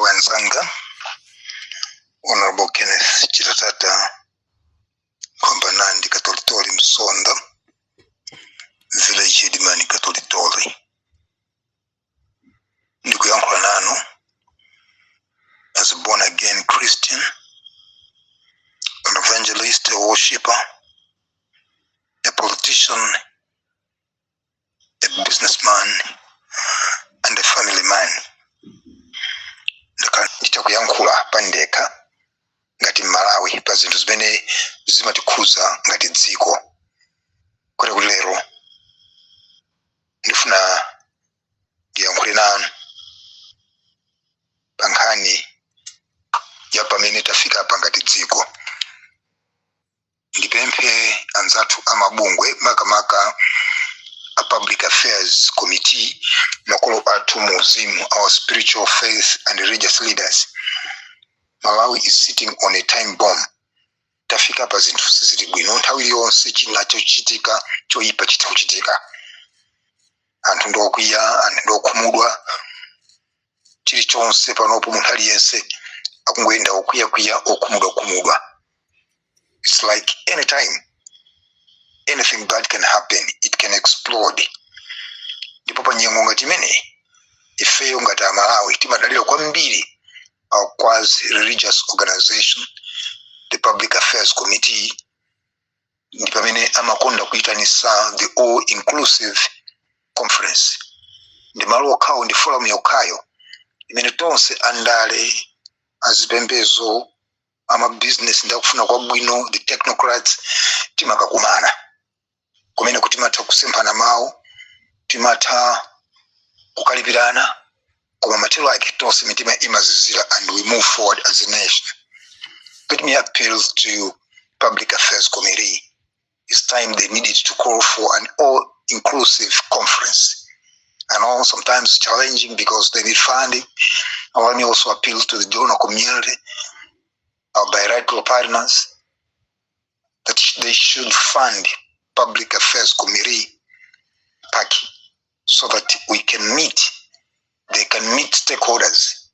Amalawi anzanga, Honorable Kenneth Chitatata Kwambanandi Katolitoli Msonda, village headman Katolitoli, ndikuyankhula nanu as a born again Christian, an evangelist, a worshipper, a politician, a businessman and a family man. Ndakhala nditakuyankhula pandekha ngati Mmalawi pa zinthu zimene zimatikhuza ngati dziko, kuti lero ndifuna ndiyankhule nanu pa nkhani ya pamene tafika apa ngati dziko. Ndipemphe anzathu amabungwe, makamaka a Public Affairs Committee, makolo athu mu uzimu, our spiritual faith and religious leaders. Malawi is sitting on a time bomb. Tafika pa zinthu sizili bwino. Nthawi iliyonse china chochitika choyipa chitha kuchitika. Anthu ndokwiya, anthu ndokhumudwa. Chilichonse panopo, munthu aliyense akungoyenda okwiyakwiya, okhumudwa khumudwa. It's like anytime anything bad can happen, it can explode. Ndipo pa nyengo ngati imeneyi, ifeyo ngati Amalawi timadalira kwambiri our quasi religious organization, the Public Affairs Committee. Ndi pamene amakonda kuyitanisa the all inclusive conference. Ndi malo okhawo, ndi forum yokhayo imene tonse andale, azipembezo, amabusiness ndi akufuna kwabwino, the technocrats, timakakumana kumene kuti timatha kusemphana mawu, timatha kukalipirana, koma mathero ake tonse mitima imazizira and we move forward as a nation. Let me appeal to Public Affairs Committee. It's time they needed to call for an all inclusive conference. I know sometimes challenging because they need funding. And let me also appeal to the donor community, our bilateral partners, that they should fund Public Affairs Committee, PAC, so that we can meet, they can meet stakeholders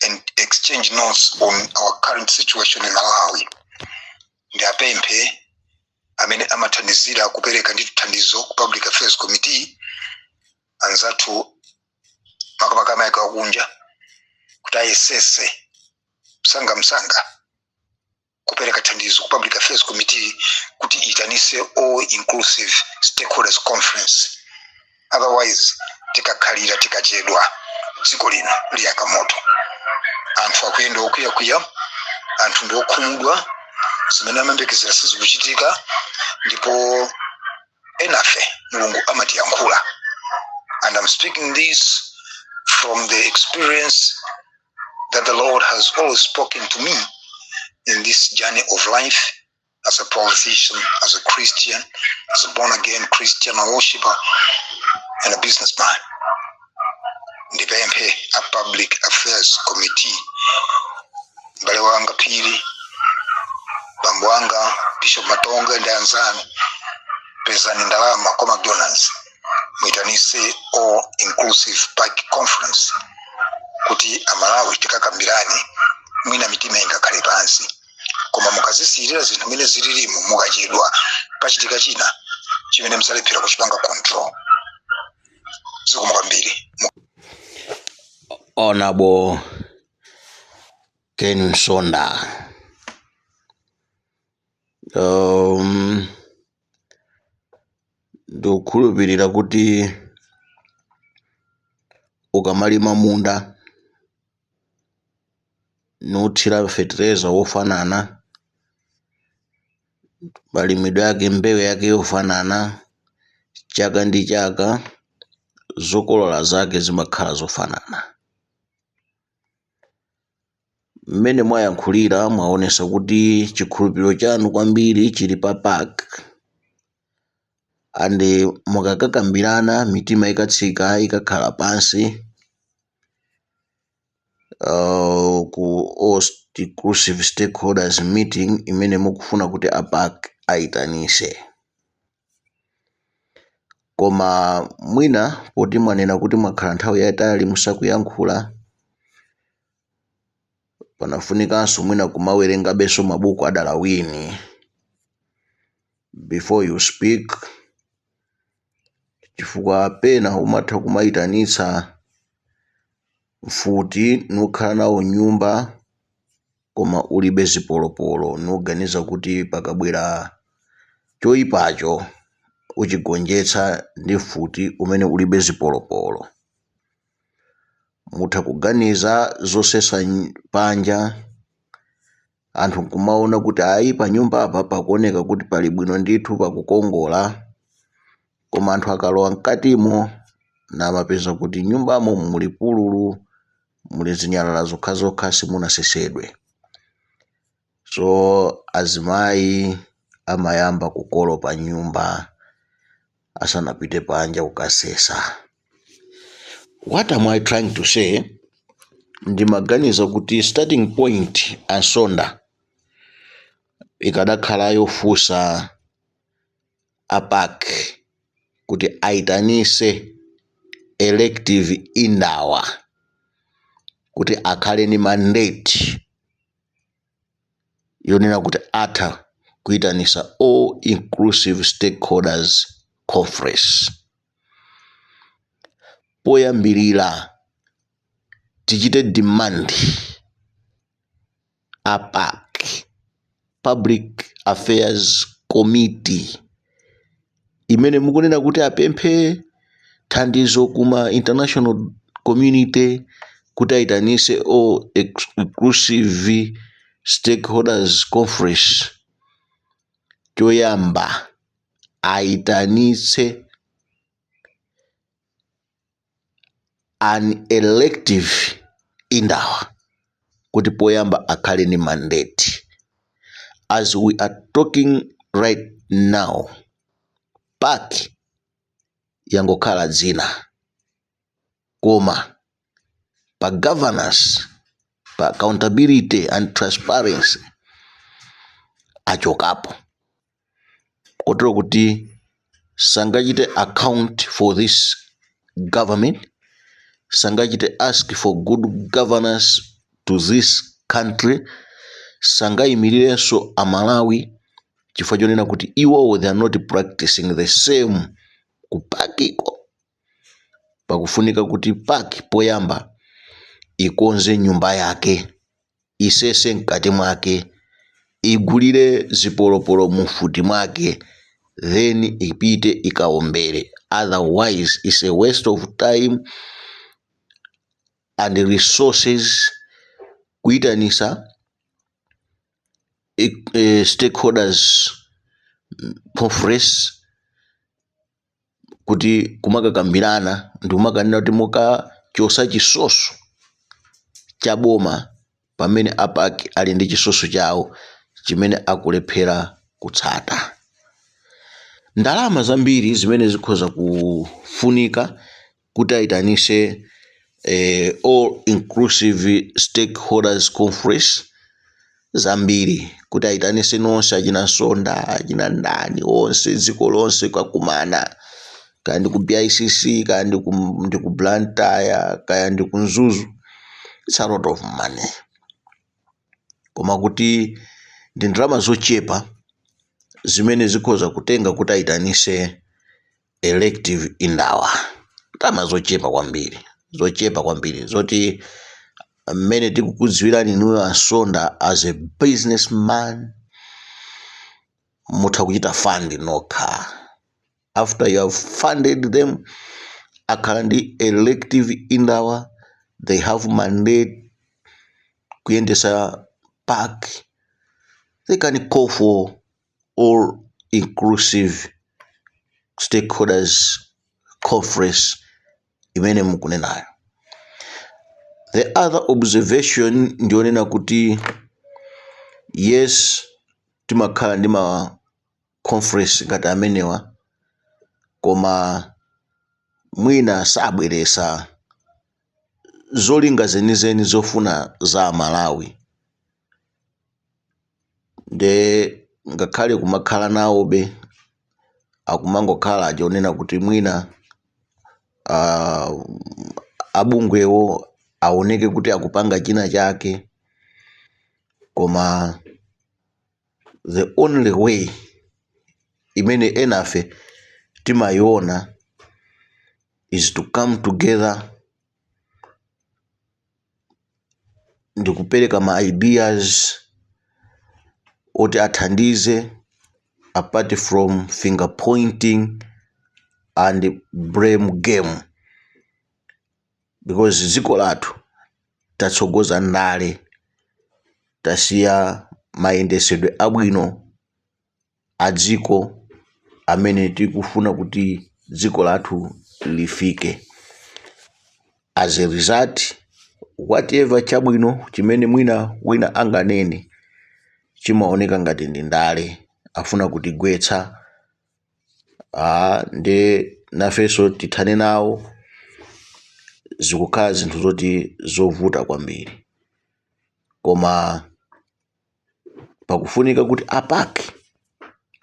and exchange notes on our current situation in Malawi. Ndiapemphe amene amathandizira kupereka ndi thandizo ku Public Affairs Committee, anzathu makamaka amayiko akunja, kuti ayesese msangamsanga kupereka thandizo ku Public Affairs Committee kuti itanise all inclusive stakeholders conference. Otherwise tikakhalira, tikachedwa, dziko lino liyaka moto. Anthu akuyenda okwiyakwiya, anthu ndi okhumudwa, zimene amayembekezera sizikuchitika. Ndipo enafe Mulungu amatiyankhula, and I'm speaking this from the experience that the Lord has always spoken to me in this journey of life as a politician, as a Christian, as a born again Christian, a worshiper and a businessman. Ndipemphe a Public Affairs Committee, m'bale wanga Phiri, bambo wanga Bishop Matonga ndi anzanu, pezani ndalama kwa McDonald's, muitanise all inclusive PAC conference kuti Amalawi tikakambirane, mwina mitima ingakhale pansi. Koma mukazisiyirira zinthu mene zililimu, mukachedwa pachitika china chimene msalephera kuchipanga control. Zikomo kwambiri. Honorable Ken Msonda, ndikukhulupirira kuti ukamalima munda nuthira fetereza wofanana, malimidwe ake, mbewu yake yofanana, chaka ndi chaka zokolola zake zimakhala zofanana. Mmene mwayankhulira, mwaonesa kuti chikhulupiriro chanu kwambiri chili pa PAC, and mukakakambirana, mitima ikatsika, ikakhala pansi ku all inclusive stakeholders meeting imene mukufuna kuti a PAC ayitanise. Koma mwina poti mwanena kuti mwakhala nthawi yayitali musakuyankhula. Panafunikanso mwina kumawerengabenso mabuku a Darwin before you speak, chifukwa pena umatha kumayitanitsa mfuti nukhala nawo nyumba koma ulibe zipolopolo, nuganiza kuti pakabwera choyipacho uchigonjetsa ndi mfuti umene ulibe zipolopolo. Mutha kuganiza zosesa panja, anthu nkumaona kuti ayi, pa nyumba apa pakuoneka kuti pali bwino ndithu, pakukongola, koma anthu akalowa mkatimo namapeza kuti nyumbamo muli pululu, muli zinyalala zokhazokha, simunasesedwe. So azimayi amayamba kukolopa nyumba asanapite panja kukasesa. What am I trying to say? Ndimaganiza kuti starting point, Ansonda, ikadakhala yofunsa a PAC kuti ayitanise elective indaba kuti akhale ni mandate yonena kuti atha kuyitanisa all inclusive stakeholders conference. Poyambirira tichite demand a PAC, Public Affairs Committee, imene mukunena kuti apemphe thandizo kuma international community kuti ayitanise all inclusive stakeholders conference, choyamba ayitanitse an elective indaba kuti poyamba akhale ni mandate. As we are talking right now, PAC yangokhala dzina, koma pa governance, pa accountability and transparency achokapo, kotero kuti sangachite account for this government, sangachite ask for good governance to this country, sangayimirirenso Amalawi, chifukwa chonena kuti iwowo they are not practicing the same ku PAC ko. Pakufunika kuti PAC poyamba ikonze nyumba yake, isese mkati mwake, igulire zipolopolo mufuti mwake, then ipite ikaombere. Otherwise it's a waste of time and resources kuyitanisa stakeholders conference kuti kumakakambirana ndi kumakanena kuti mukachosa chisoso cha boma, pamene a PAC ali ndi chisoso chawo chimene akulephera kutsata. Ndalama zambiri zimene zikhoza kufunika kuti ayitanise all inclusive stakeholders conference zambiri, kuti ayitanise nonse achina Nsonda, achina ndani, onse, dziko lonse kakumana, kaya ndi ku BICC, kaya ndi ku Blantyre, kaya ndi ku Mzuzu, it's a lot of money. Koma kuti ndi ndalama zochepa zimene zikhoza kutenga kuti ayitanise elective indaba, ndalama zochepa kwambiri, zochepa kwambiri, zoti mmene tikukudziwirani inuyo Ansonda as a businessman, mutha kuchita fund nokha. After you have funded them, akhala ndi elective indaba, they have mandate kuyendesa PAC, they can call for all inclusive stakeholders conference imene mukunenayo. The other observation ndionena kuti yes, timakhala ndi ma conference ngati amenewa, koma mwina sabweresa zolinga zenizeni zofuna za Malawi. Nde ngakhale kumakhala nawobe, akumangokhala achionena kuti mwina abungwewo aoneke kuti akupanga china chake. Koma the only way imene enafe timayiona is to come together ndikupereka ma ideas oti athandize, apart from finger pointing and blame game, because dziko lathu tatsogoza ndale, tasiya mayendesedwe abwino a dziko amene tikufuna kuti dziko lathu lifike. As a result, whatever chabwino chimene mwina wina anganene chimaoneka ngati ndi ndale, afuna kutigwetsa, nde nafenso tithane nawo. Zikukhala zinthu zoti zovuta kwambiri, koma pakufunika kuti a PAC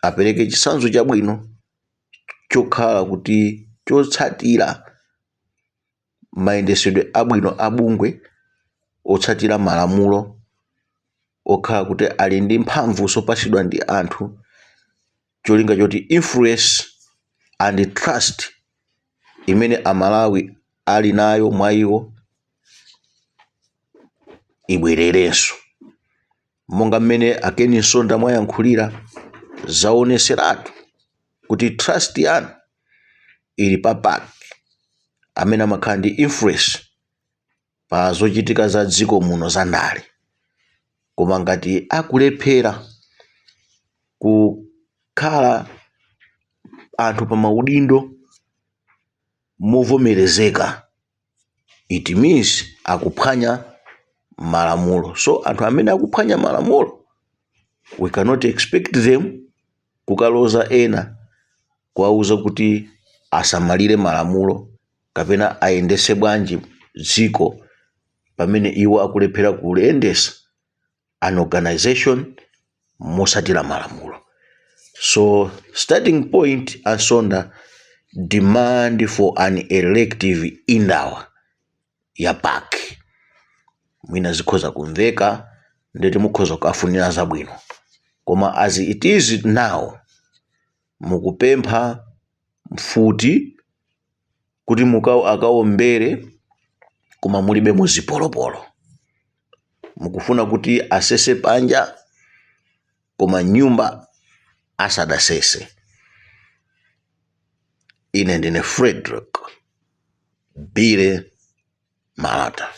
apereke chitsanzo chabwino chokhala kuti chotsatira mayendesedwe abwino a bungwe, otsatira malamulo, okhala kuti ali ndi mphamvu zopatsidwa ndi anthu, cholinga choti influence and trust imene Amalawi ali nayo mwa iwo ibwererenso. Monga mmene a Ken Msonda mwayankhulira, zaoneseratu kuti trust yanu ili pa PAC amene amakhala ndi influence pa zochitika za dziko muno za ndale. Koma ngati akulephera kukhala anthu pa maudindo movomerezeka, it means akuphwanya malamulo. So anthu amene akuphwanya malamulo, we cannot expect them kukaloza ena, kuwauza kuti asamalire malamulo kapena ayendese bwanji dziko, pamene iwo akulephera kuliyendesa an organization mosatira malamulo. So starting point, a Msonda, demand for an elective indaba ya PAC. Mwina zikhoza kumveka ndeti mukhoza kukafunira zabwino, koma as it is now, mukupempha mfuti kuti akawombere, koma mulibe muzipolopolo. Mukufuna kuti asese panja, koma nyumba asadasese. Ine ndine Frederick Bile Malata.